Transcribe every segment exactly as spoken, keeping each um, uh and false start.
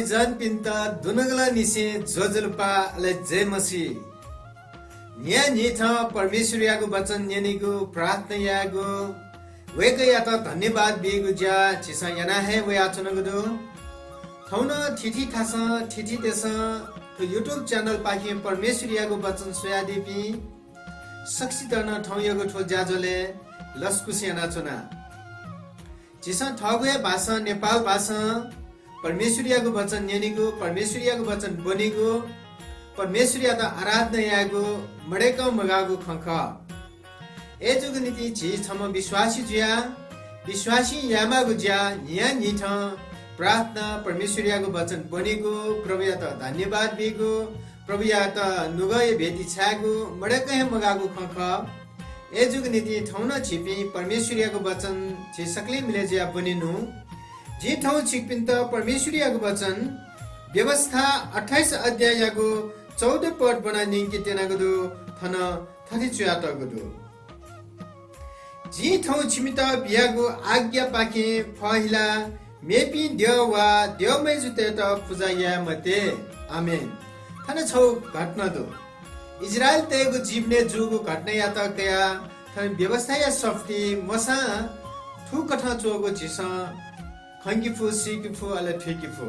जनपिन्त दुनुगलंनिसें ज्वजलपा, अले जय मसीह। न्हियान्हिथं परमेश्वरयागु वचन न्यनेगु, प्रार्थना यायेगु, वय्कःयात धन्यवाद बीगु ज्या झीसं याना हे वयाच्वनागु दु। थौं नं थीथी थासं, थीथी देशं थ्व YouTube channel पाखें परमेश्वरयागु वचन स्वयादीपिं सकसितं नं थौंयागु थ्व ज्याझ्वलय् लसकुस यानाच्वना। झीसं थःगु हे भाषां, नेपाल भाषां परमेश्वरयागु वचन न्यनेगु, परमेश्वरयागु वचन ब्वनेगु, परमेश्वरयात आराधना यायेगु मदय्कं मगाःगु खँ खः। अय्जूगु निंतिं झी छम्ह विश्वासी जुयाः विश्वासीं यायेमाःगु ज्या न्हियान्हिथं प्रार्थना, परमेश्वरयागु वचन ब्वनेगु, प्रभुयात धन्यवाद बीगु, प्रभुयात नुगःया भेटी छायेगु मदय्कं हे मगाःगु खँ खः। अय्जूगु निंतिं थौं नं झीपिं परमेश्वरयागु वचन झी सकलें मिलय् जुयाः ब्वनेनु। जिं थौं छिकपिन्त परमेश्वरयागु वचन व्यवस्था अट्ठाइस अध्याययागु चौध पद ब्वना न्यंके त्यनागु दु। थन थथे च्वयातःगु दु, जिं थौं छिमित बियागु आज्ञापाखें फहिलाः मेपिं द्यः वा द्यःमय्जुतय्त पुजा याये मते। आमेन। थन छगू घटना दु। इस्राएलीतय्गु जीवनय् जूगु घटनायात कयाः थन व्यवस्थाया सफुती मोशां थुकथं च्वःगु झीसं खंके फु, सीके फु, अले थुइके फु।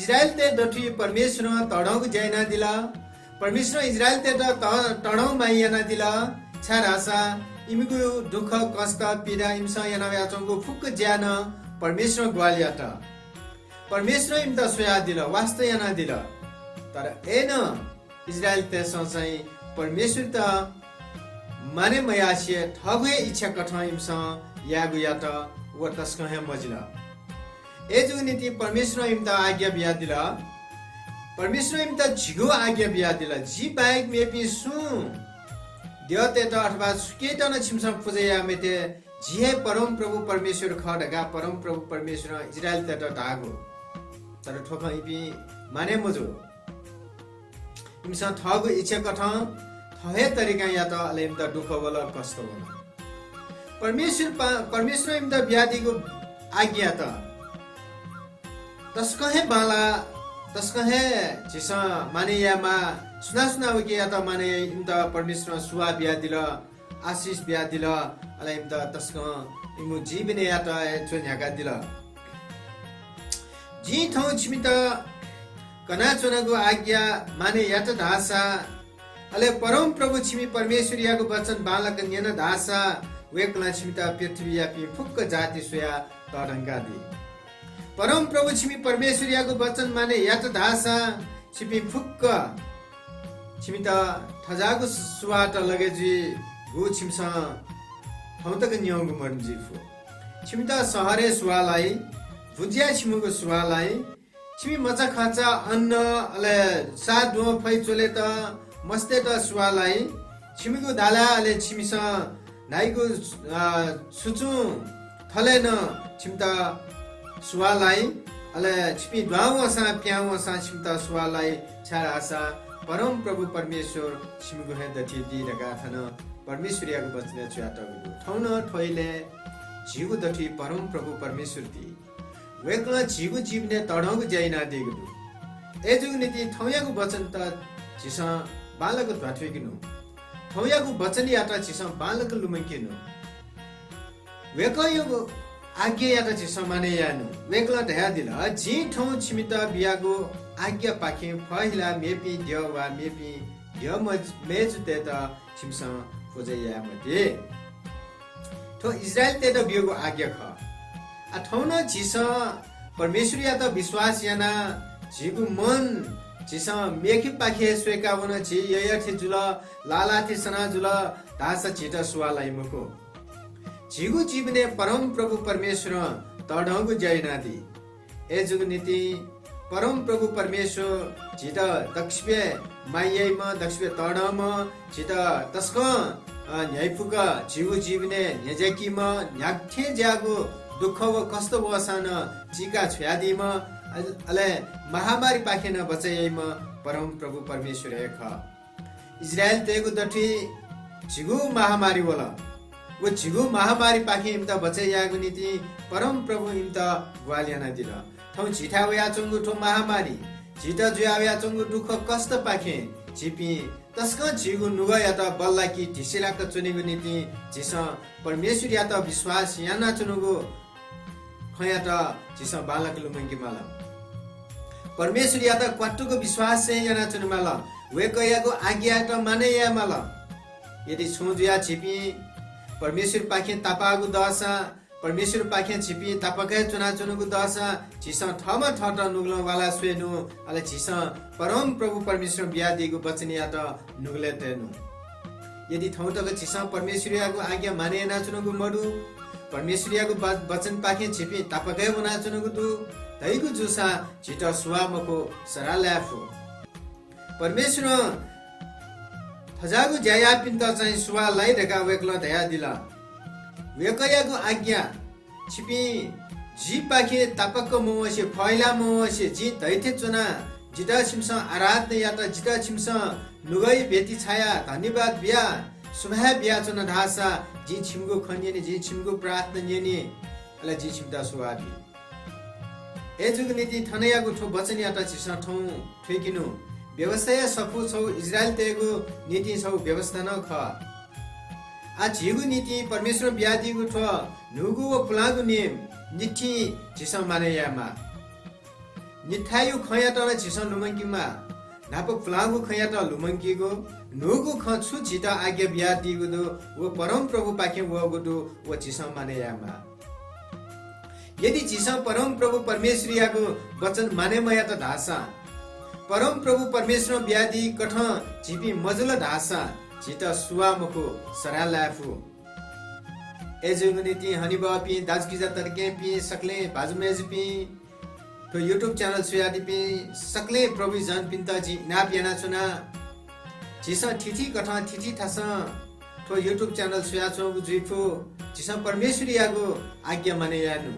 इस्राएलीतय् दथुइ परमेश्वरं तःधंगु ज्या यानादिल। परमेश्वरं इस्राएलीतय्त त-, तःधं माया यानादिल, छाय्धाःसा इमिगु दुःख, कष्ट, पीडा इमिसं यानावयाच्वंगु फुक्क ज्या नं परमेश्वरं ग्वाहालि यात। परमेश्वरं इमित स्वयादिल, वास्ता यानादिल। तर अय्नं इस्राएलीतय्सं चाहिँ परमेश्वरयात मानय् मयासें थःगु हे इच्छा कथं इमिसं यायेगु यात, व तसकं हे मजिल। अय्जूगु निंतिं परमेश्वरं इमित आज्ञा बियादिल। परमेश्वरं इमित झिगू आज्ञा बियादिल, जि बाहेक मेपिं सुं द्यःतय्त अथवा सुकेत नं छिमिसं पुजा याये मते, जि हे परमप्रभु परमेश्वर खः धकाः परमप्रभु परमेश्वरं इस्राएलीतय्त धाःगु। तर थ्व खँ इपिं मानय् मजू। इमिसं थःगु इच्छा कथं थः हे तरिकां यात, अले इमित दुःख वल, कष्ट वल। परमेश्वर पा-, परमेश्वरं इमित बियादीगु आज्ञायात तसकं हे बांलाः, तसकं हे झीसं मानय् यायेमाः। सुनां सुनां उकियात मानय् याइ, इमित परमेश्वरं सुवाः बियादिल, आशिष बियादिल, अले इमित तसकं इमिगु जीवनयात हे च्वन्ह्याकादिल। जिं थौं छिमित कनाच्वनागु आज्ञा मानय् यात धाःसा, अले परमप्रभु छिमि परमेश्वरयागु वचन बांलाक न्यन धाःसा, वय्कलं छिमित पृथ्वीयापिं फुक्क जाति स्वयाः तःधंकादी। परमप्रभु छिमि परमेश्वरयागु वचन मानय् यात धाःसा, छिपिं फुक्क छिमित थज्याःगु सुवाःत लगे जुइ, गु छिमिसं थौं तक न्यंगु मदुनि जुइ फु। छिमित शहरय् सुवाः लाइ, बुँज्याः छिमिगु सुवाः लाइ, छिमि मचाखचा अन्न, अले साः द्वहं फै च्वलेत मस्तय्त सुवाः लाइ। छिमिगु दाला, अले छिमिसं न्हाइगु, अ, सुचुं थलय् नं छिमित सुवाः लाइ। अले छिपिं दुहां वंसां, पिहां वंसां छिमित सुवाः लाइ, छाय्धाःसा परमप्रभु परमेश्वर छिमिगु हे दथुइ दी धकाः थन परमेश्वरयागु वचनय् च्वयातःगु दु। थौं नं थ्व इलय् झीगु दथुइ परमप्रभु परमेश्वर दी। वय्कलं झीगु जीवनय् तःधंगु ज्या यानादीगु दु। अय्जूगु निंतिं थौंयागु वचनत झीसं बांलाक ध्वाथुइके नु। थौंयागु वचनयात झीसं बांलाक लुमंके नु। वय्कःयागु आज्ञायात झीसं मानय् याये नु। वय्कलं धयादिल, जिं थौं छिमित बियागु आज्ञापाखें फहिलाः मेपिं द्यः वा मेपिं द्यःमय्जुतय्त छिमिसं पुजा याये मते। थ्व इस्राएलीतय्त बियागु आज्ञा खः। आ, थौं नं झीसं परमेश्वरयात विश्वास यानाः झीगु मन झीसं मेखेपाखे स्वय्कावन, झी यःयःथें जुल, लाःलाःथें सना जुल धाःसा झीत सुवाः लाइ मखु। झीगु जीवनय् परमप्रभु परमेश्वरं तःधंगु ज्या यानादी। अय्जूगु निंतिं परमप्रभु परमेश्वर झीत दक्वसिबय् माया याइम्ह, दक्वसिबय् तःधंम्ह, झीत तसकं, अ, न्ह्याइपुक झीगु जीवनय् न्ह्यज्याकीम्ह, न्ह्यागु थें ज्याःगु दुःख व कष्ट वःसां नं चीका छ्वयादीम्ह, अ-, अले महामारीपाखें नं बचय् याइम्ह परमप्रभु परमेश्वर हे खः। इस्राएलीतय्गु दथुइ झिगू महामारी वल। व झिगू महामारीपाखें इमित बचय् यायेगु निंतिं परमप्रभुं इमित ग्वाहालि यानादिल। थौं झीथाय् वयाच्वंगु थ्व महामारी, झीत जुया वयाच्वंगु दुःख कष्टपाखें झीपिं तसकं झीगु नुगःयात बल्लाकी धिसिलाक च्वनेगु निंतिं झीसं परमेश्वरयात विश्वास यानाच्वनागु खँयात झीसं बांलाक लुमंके माल। परमेश्वरयात क्वातुक विश्वास यानाच्वने माल। वय्कःयागु आज्ञायात मानय् याये माल। यदि छुं जुयाः झीपिं परमेश्वरपाखें तापाःगु दःसा, परमेश्वरपाखें झीपिं तापाक हे च्वनाच्वनागु दःसा, झीसं थःम्हं थःत नुगलं वाला स्वयेनु, अले झीसं परमप्रभु परमेश्वरं बियादीगु वचनयात नुगलय् तयेनु। यदि थौं तक झीसं परमेश्वरयागु आज्ञा मानय् यानाच्वनागु मदु, परमेश्वरयागु ब-, वचनपाखें झीपिं तापाक हे वनाच्वनागु दु धइगु जूसा झीत सुवाः मखु, सराः लाये फु। परमेश्वरं थज्याःगु ज्या याःपिन्त चाहिँ सुवाः लाइ धकाः वय्कलं धयादिल। वय्कःयागु आज्ञा, छिपिं जिपाखें तापाक मवंसे, फहिला मवंसे, जिं धइथें च्वनाः जितः छिमिसं आराधना यात, जितः छिमिसं नुगःया भेटी छायाः धन्यवाद बियाः सुभाय् बियाच्वन धाःसा जिं छिमिगु खँ न्यने, जिं छिमिगु प्रार्थना न्यने, अले जिं छिमित सुवाः बी। अय्जूगु निंतिं थनयागु थ्व वचनयात झीसं थौं थुइकेनु। व्यवस्थाया सफू छगू इस्राएलीतय्गु निंतिं छगू व्यवस्था नं खः। आः झीगु निंतिं परमेश्वरं बियादीगु थ्व न्हूगु व पुलांगु नियम निंतिं झीसं मानय् यायेमाः। निथायु खँयात नं झीसं लुमंकेमाः। न्हापा पुलांगु खँयात लुमंकीगु, न्हूगु खँ छु झीत आज्ञा बियादीगु दु, व परमप्रभुपाखें वःगु दु, व झीसं मानय् यायेमाः। यदि झीसं परमप्रभु परमेश्वरयागु वचन मानय् मयात धाःसा, परमप्रभु परमेश्वरं बियादीकथं झीपिं मजुल धाःसा, झीत सुवाः मखु, सराः लाये फु। अय्जूगु निंतिं हनेबहःपिं दाजुकिजा तताकेहेँपिं, सकलें भाजु मय्जुपिं, थ्व YouTube channel स्वयादीपिं सकलें प्रभुइ जनपिन्त जिं इनाप यानाच्वना। झीसं थीथी कथं थीथी थासं थ्व YouTube channel स्वयाच्वंगु जुइ फु। झीसं परमेश्वरयागु आज्ञा मानय् यायेनु।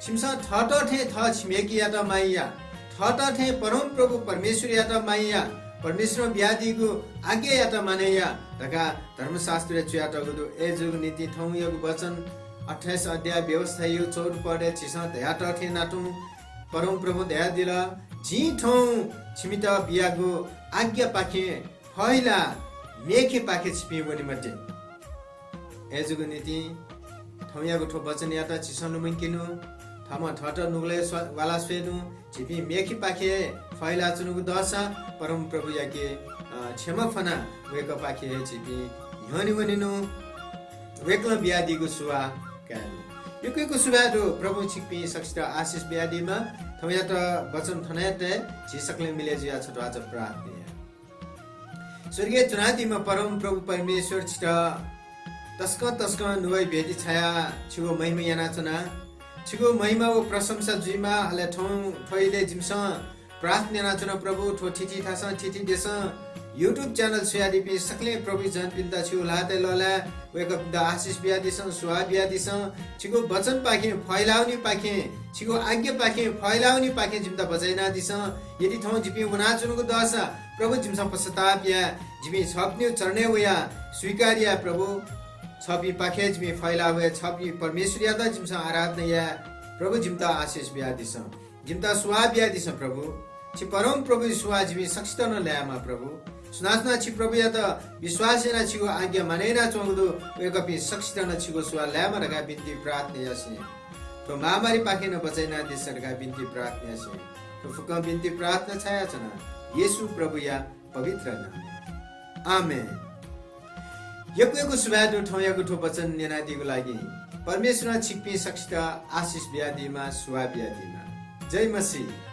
छिमिसं थःत थें थः छिमेकीयात माया या, थःत थें परमप्रभु परमेश्वरयात माया या, परमेश्वरं बियादीगु आज्ञायात मानय् या धकाः धर्मशास्त्रय् च्वयातःगु दु। अय्जूगु निंतिं थौंयागु वचन अट्ठाइस अध्याय व्यवस्थाया चौध पदय् झीसं धयातःथें नातुं परमप्रभुं धयादिल, जिं थौं छिमित बियागु आज्ञापाखें फहिलाः मेखेपाखे छिपिं वने मते। अय्जूगु निंतिं थौंयागु थ्व वचनयात झीसं लुमंकेनु, थःम्हं थःत नुगलय् स्व-, वाला स्वयेनु, झीपिं मेखेपाखे फहिलाच्वनागु दःसा परमप्रभुयाके, अ, क्षमा फ्वनाः वय्कःपाखे हे झीपिं न्ह्यःने वनेनु, वय्कलं बियादीगु सुवाः कायेनु। यक्व यक्व सुभाय् दु। प्रभुं छिकपिं सकसित आशिष बियादीमा। थौंयात वचन थन हे तये, झी सकलें मिलय् जुयाः छत्वाःचा प्रार्थना याये। स्वर्गय् च्वनादीम्ह परमप्रभु परमेश्वर, छितः तसकं तसकं नुगः भेटी छायाः छिगु महिमा यानाच्वना। छिगु महिमा व प्रशंसा जुइमा। अले थौं थ्व इलय् जिमिसं प्रार्थना यानाच्वना प्रभु, थ्व थीथी थासं थीथी देशं YouTube channel स्वयादीपिं सकलें प्रभु जनपिन्त छिगु ल्हातय् लःल्हाये। वय्कःपिन्त आशिष बियादिसँ, सुवाः बियादिसँ। छिगु वचनपाखें फहिलावनीपाखें, छिगु आज्ञापाखें फहिलावनीपाखें जिमित बचय् यानादिसँ। यदि थौं जिपिं वनाच्वनागु दःसा प्रभु, जिमिसं पश्चाताप याये, जिपिं छपिनिगु चरणय् वयाः स्वीकार याये प्रभु। छपिंपाखें जिपिं फहिला वये, छपिं परमेश्वरयात जिमिसं आराधना याये। प्रभु, जिमित आशिष बियादिसँ, जिमित सुवाः बियादिसँ प्रभु। छि परमप्रभुया सुवाः जिपिं सकसितं नं लायेमा प्रभु। सुनां सुनां छि प्रभुयात विश्वास यानाः छिगु आज्ञा मानय् यानाच्वंगु दु, वय्कःपिं सकसितं नं छिगु सुवाः लायेमा धकाः बिन्ति प्रार्थना यासें, थ्व महामारीपाखें नं बचय् यानादिसँ धकाः बिन्ति प्रार्थना यासें, थ्व फुक्कं बिन्ति प्रार्थना छायाच्वना येशू प्रभुया पवित्र नामय्। आमेन। यक्व यक्व सुभाय् दु थौंयागु थ्व वचन न्यनादीगु लागि। परमेश्वरं छिकपिं सकसित आशिष बियादीमा, सुवाः बियादीमा। जय मसीह।